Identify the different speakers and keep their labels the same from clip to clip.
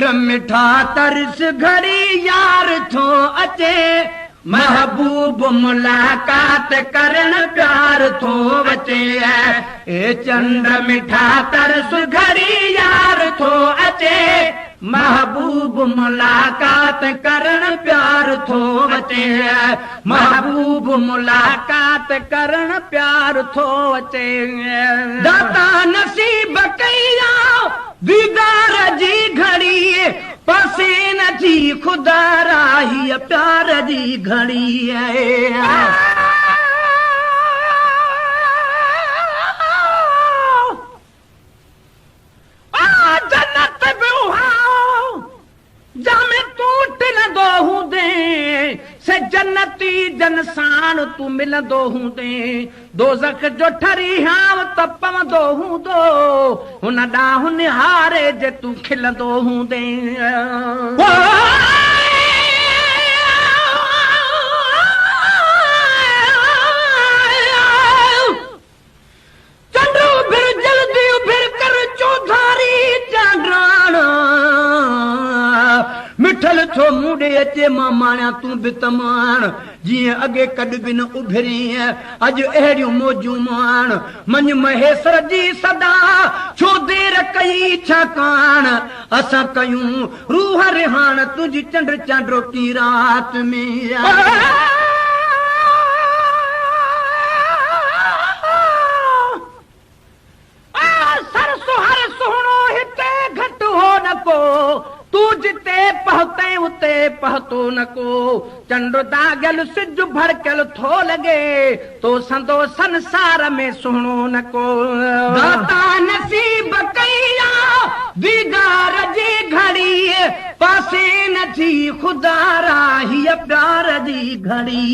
Speaker 1: چنڊ مٺا ترس گهڙي يار ٿو اچي، محبوب ملاقات ڪرڻ پيار ٿو اچي. اي چنڊ مٺا ترس گهڙي يار ٿو اچي، محبوب ملاقات ڪرڻ پيار ٿو اچي. محبوب ملاقات ڪرڻ پيار ٿو اچي. داتا نصيب ڪئي آ ديدار جي گهڙي، پاسي نه ٿي خدا راهيء پيار جي گهڙي. جنت به اها جنهن ۾ تون ٽلندو هوندين، سي جنتي جن ساڻ تون ملندو هوندين. دوزخ جو ٺري هانء ته پوندو هوندو، هن ڏانهن نهاري جي تون کلندو هوندين. چنڊ اڀر جلدي اڀر ڪر چوڌاري چانڊاڻ، مٺل ٿو مون ڏي اچي مان ماڻيان تون به ته ماڻ، جيئن اڳي ڪڏ به نه اڀرين اڄ اهڙيون موجون ماڻ، مڃ مهيسر جي صدا ڇو دير ڪئي ڇاڪاڻ، اسان ڪيون روح رهاڻ تنهنجي چنڊ چانڊوڪي رات ۾. سر سهر سهڻو هتي گهٽ هو نه ڪو، تون جتي پهتين اتي پهتو نه ڪو. چنڊ داغيل سج ڀڙڪيل ٿو لڳي، تو سندو سنسار ۾ سهڻو نه ڪو. داتا نصيب ڪئي آ ديدار جي گهڙي، پاسي نه ٿي خدا را هيء پيار جي گهڙي.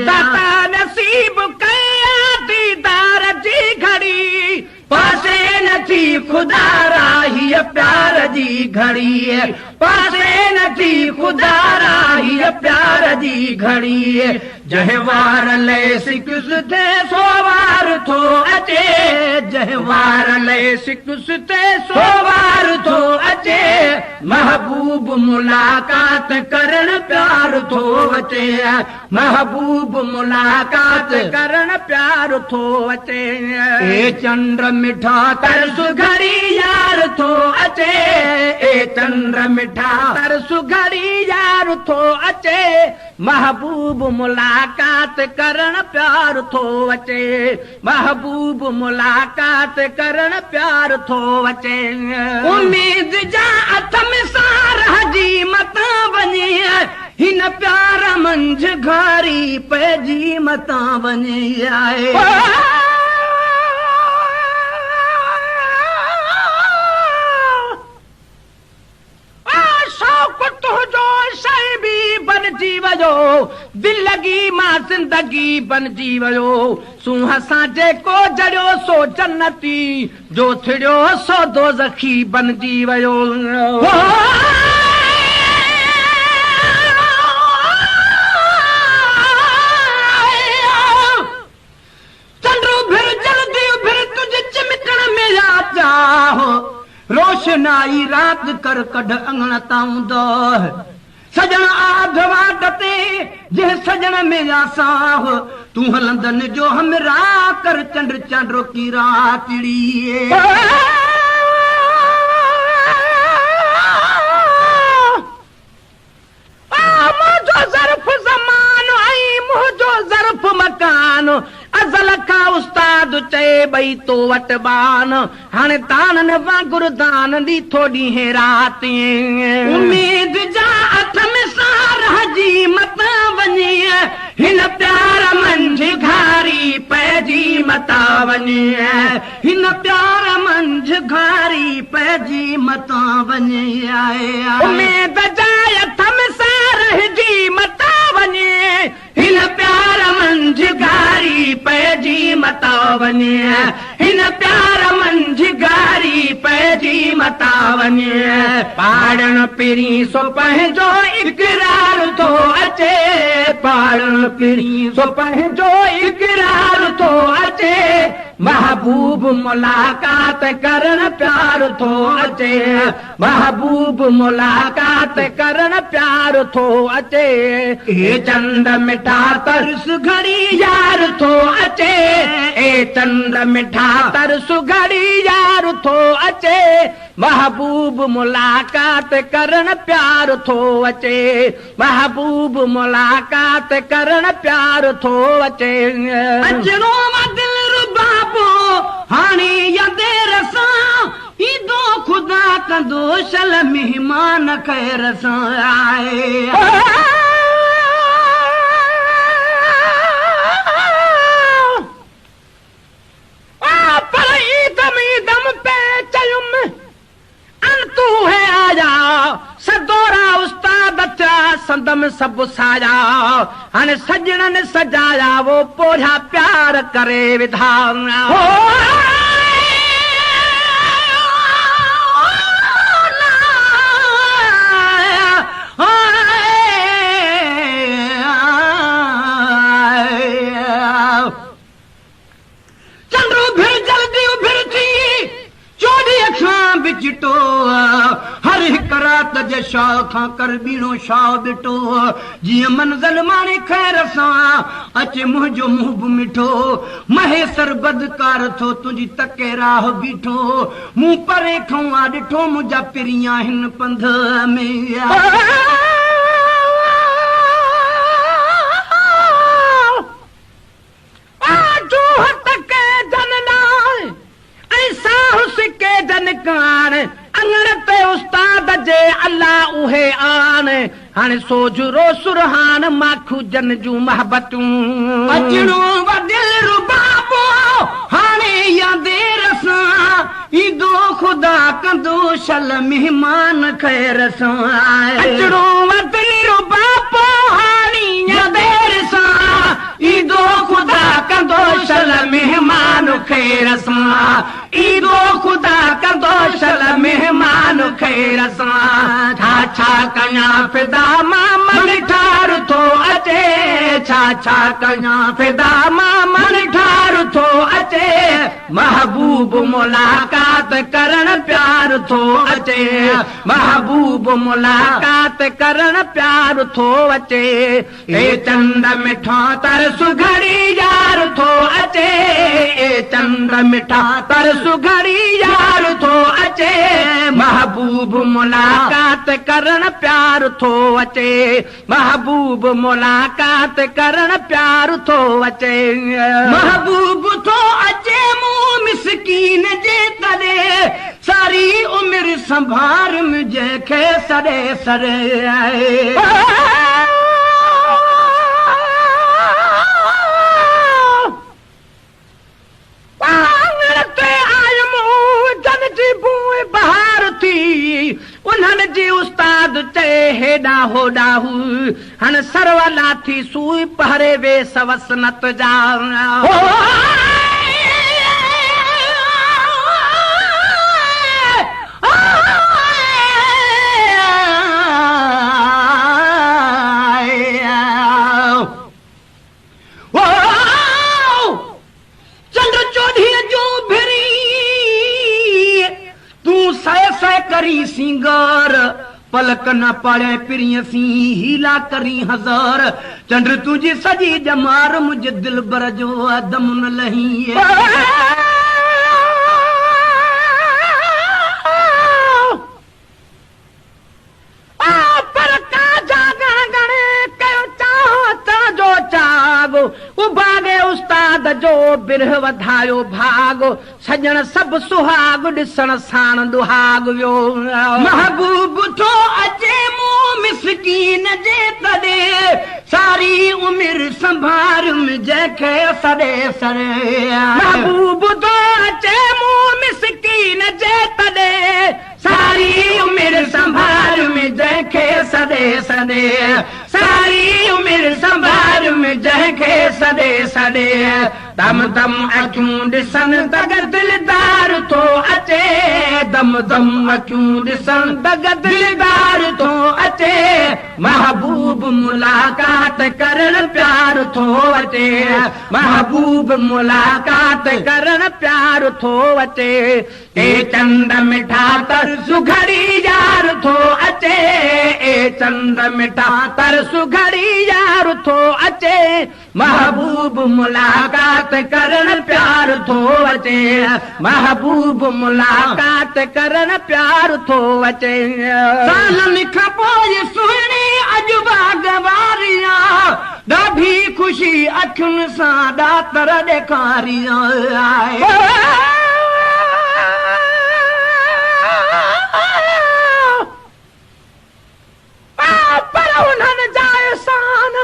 Speaker 1: داتا نصيب ڪئي آ ديدار جي گهڙي، پاسي نه ٿي خدا را هيء پيار جي گهڙي. پاسي نه ٿي خدا را هيء پيار جي گهڙي. جنهن وار لئي سڪس ٿي سو وار ٿو اچي، جنهن وار لئي سڪس ٿي سو وار ٿو اچي، محبوب ملاقات ڪرڻ پيار ٿو اچي. محبوب ملاقات ڪرڻ پيار ٿو اچي. اي چنڊ مٺا ترس گهڙي يار ٿو اچي، اي چنڊ مٺا ترس گهڙي يار ٿو اچي، محبوب ملاقات ڪرڻ پيار ٿو اچي. محبوب ملاقات ڪرڻ پيار ٿو اچي. اميد جا اٿم سا رهجي متان وڃي، هن پيار منجهه گهاري پئجي متان وڃي. شوق تنهنجو شيء به بنجي ويو، دل لڳي مان زندگي بنجي ويو. سونهن سان جيڪو جڙيو سو جنتي، جو ٿڙيو سو دوزخي بنجي ويو. چنڊ اڀر جلدي اڀر تنهنجي چمڪڻ ۾ آ چاهه، روشنائي رات ڪر ڪڍ اڱڻ تان اونداهه. سڄڻ آڌ واٽ تي جنهن سڄڻ ۾ آ ساهه، تون هلندن جو همراهه ڪر چنڊ چانڊوڪي راتڙي. منهنجو ظرف زمان ۽ منهنجو ظرف مڪان، ازل کان استاد چئي ٻئي تو وٽ ٻان، هاڻي داڻن وانگر دان ڏي ٿو ڏينهن رات. اميد جا اٿم سا رهجي متان وڃي، هن پيار منجهه گهاري پئجي متان وڃي، هن پيار منجهه گهاري پئجي متان وڃي. اميد جا اٿم سا رهجي متان وڃي، هن پيار منجهه گهاري پئجي متان وڃي، هن پيار منجهه گهاري پئجي متان. متا وڃي. پاڙڻ پرين سو پنهنجو اقرار ٿو اچي، پاڙڻ پرين سو پنهنجو اقرار ٿو اچي. محبوب ملاقات ڪرڻ پيار ٿو اچي، محبوب ملاقات ڪرڻ پيار ٿو اچي. اي چنڊ مٺا ترس گهڙي يار ٿو اچي، اي چنڊ مٺا ترس گهڙي يار ٿو اچي. محبوب ملاقات ڪرڻ پيار ٿو اچي، محبوب ملاقات ڪرڻ پيار ٿو اچي.
Speaker 2: اچڻو آ دل ربابو هاڻي يا دير سان، ايندو خدا ڪندو شل مهمان خير سان. آهي
Speaker 1: پر ايندم ايندم پي چيم ان تون هي آيا، سدورا استاد ٿيا سندم سڀ سايا. هاڻي سڄڻن سجايا وو پورهيا پيار ڪري وڌا.
Speaker 2: چنڊ اڀر جلدي اڀر ٿي، چوڏهينء کان به چٽو. هر هڪ رات جي شاهه کان ڪر ٻيڻو شاهه ٻٽو. جيئن منزل ماڻي خير سان، اچي منهنجو منهن به مٺو. مهيسر بدڪار ٿو تنهنجي تڪي راهه بيٺو. مون پري کان آ ڏٺو، منهنجا پرين آهن پنڌ ۾.
Speaker 1: جوهه تڪي جن لاء ۽ ساهه سڪي جن ڪاڻ، اڱڻ تي استاد جي الله اهي آڻ. هاڻي سوجهرو سرهاڻ ماکو جن جون محبتون.
Speaker 2: اچڻو آ دل ربابو هاڻي يا دير سان، ايندو خدا ڪندو شل مهمان خير سان.
Speaker 1: اچڻو آ دل ربابو هاڻي يا دير سان، ايندو خدا ڪندو شل مهمان خير سان. ايندو خدا ڪندو شل مهمان خير سان. ڇا ڇا ڪيان فدا مان منٺار ٿو اچي، ڇا ڇا ڪيان فدا مان منٺار ٿو اچي. محبوب ملاقات ڪرڻ پيار ٿو اچي، محبوب ملاقات ڪرڻ پيار ٿو اچي. اي چنڊ مٺا ترس گهڙي يار ٿو اچي، اي چنڊ مٺا ترس گهڙي يار ٿو اچي. محبوب ملاقات ڪرڻ پيار ٿو اچي، محبوب ملاقات ڪرڻ پيار ٿو اچي.
Speaker 2: محبوب ٿو اچي مون مسڪين جي تڏي، ساري عمر سنڀار منهنجي کي سڏي سڏي.
Speaker 1: اڱڻ تي آيم جن جي بوءِ بهار ٿي، انهن جي استاد چئي هيڏا هوڏا هو. هاڻي سرولا ٿي سوئي پهري ويس وسنت جا.
Speaker 2: چنڊ چوڏهينء جو ڀري، تون سئي سئي ڪرين سينگار. پلڪ نه پاڙين پرينء سين، حيلا ڪرين هزار. چنڊ تنهنجي سڄي ڄمار، منهنجي دلبر جو دم نه لهين.
Speaker 1: پر ڪا جاڳڻ ڳڻي ڪيو چاهه اچڻ جو چاڳ. اڀاڳي استاد جو برهه وڌايو ڀاڳ. سڄڻ سڀ سهاڳ ڏسڻ ساڻ ڏهاڳ ويو.
Speaker 2: محبوب ٿو اچي مون مسڪين جي تڏي، ساري عمر سنڀاريم جنهن کي سڏي سڏي.
Speaker 1: محبوب ٿو اچي مون مسڪين جي تڏي، ساري عمر سنڀاريم جنهن کي سڏي سڏي. ساري ساري عمر سنڀاريم جنهن کي سڏي سڏي. دم دم اکيون ڏسن دڳ دلدار ٿو اچي. دم دم اکيون ڏسن دڳ دلدار ٿو اچي. محبوب ملاقات ڪرڻ پيار ٿو اچي. محبوب ملاقات ڪرڻ پيار ٿو اچي. اي چنڊ مٺا ترس گهڙي يار ٿو اچي. اي چنڊ مٺا ترس گهڙي يار ٿو اچي. محبوب ملاقات ڪرڻ پيار ٿو اچي. محبوب ملاقات ڪرڻ پيار ٿو اچي.
Speaker 2: سالن کان پوء سهڻي اڄ باغ واري آ. ڏاڍي خوشي اکين سان ڏاتر ڏيکاري آ.
Speaker 1: پر انهن جا احسان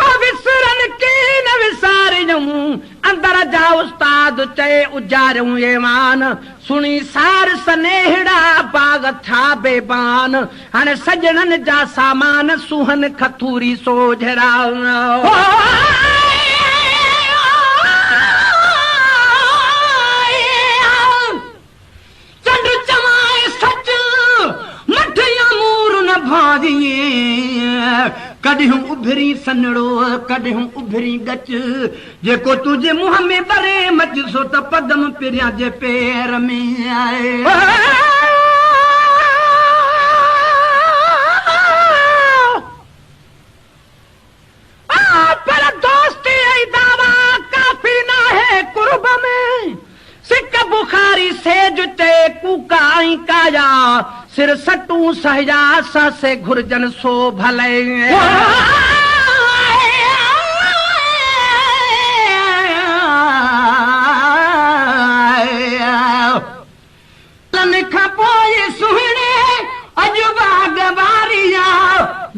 Speaker 1: اها وسرن ڪين وساريون. اندر جا استاد چئي اجاريون ايوان. سڻي سار سنيهڙا باغ ٿيا بيبان. هاڻي سڄڻن جا سامان سونهن کٿوري سوجهرا.
Speaker 2: چنڊ چوانء سچ، مٺ يا مور نه ڀانئين. ڪڏهن اڀرين سنهڙو، ڪڏهن اڀرين ڳچ. جيڪو تنهنجي منهن ۾ ٻري مچ، سو ته پدم پريان جي پير ۾ آهي.
Speaker 1: پر دوستي ۽ دعويٰ ڪافي ناهي قرب ۾. سڪ بخاري سيج چئي ڪوڪا ۽ ڪايا، سر سٽون سهيا سهسي گهرجن سو ڀلي.
Speaker 2: تن کان پوء سهڻي اڄ واڳ واري آ.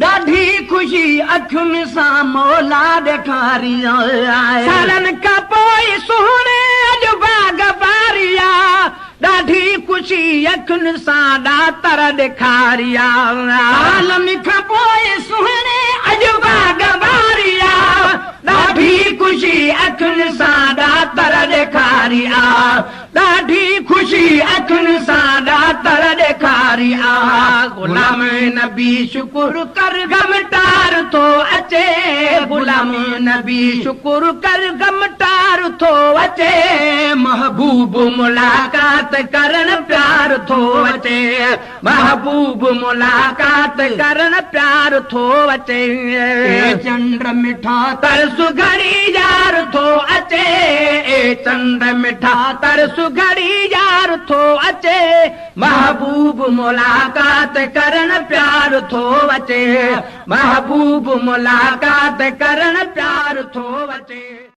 Speaker 2: ڏاڍي خوشي اکين سان مولا ڏيکاري آ.
Speaker 1: سالن کان پوء سهڻي اڄ واڳ واري آ. ڏاڍي خوشي اکين سان ڏاتر ڏيکاري آ.
Speaker 2: سالن کان پوء سهڻي
Speaker 1: اڄ واڳ واري آ. ڏاڍي خوشي اکين سان ڏاتر ڏيکاري آ. ڏاڍي خوشي اکين سان ڏاتر ڏيکاري آ. غلام نبي شڪر ڪر غم ٽار ٿو اچي. غلام نبي شڪر ڪر غم ٽار ٿو اچي. محبوب ملاقات ڪرڻ پيار ٿو اچي. محبوب ملاقات ڪرڻ پيار ٿو اچي.
Speaker 2: اي چنڊ مٺا
Speaker 1: ترس گهڙي يار ٿو اچي. اي چنڊ مٺا ترس گهڙي يار ٿو اچي. محبوب ملاقات ڪرڻ پيار ٿو اچي. محبوب ملاقات ڪرڻ پيار ٿو اچي.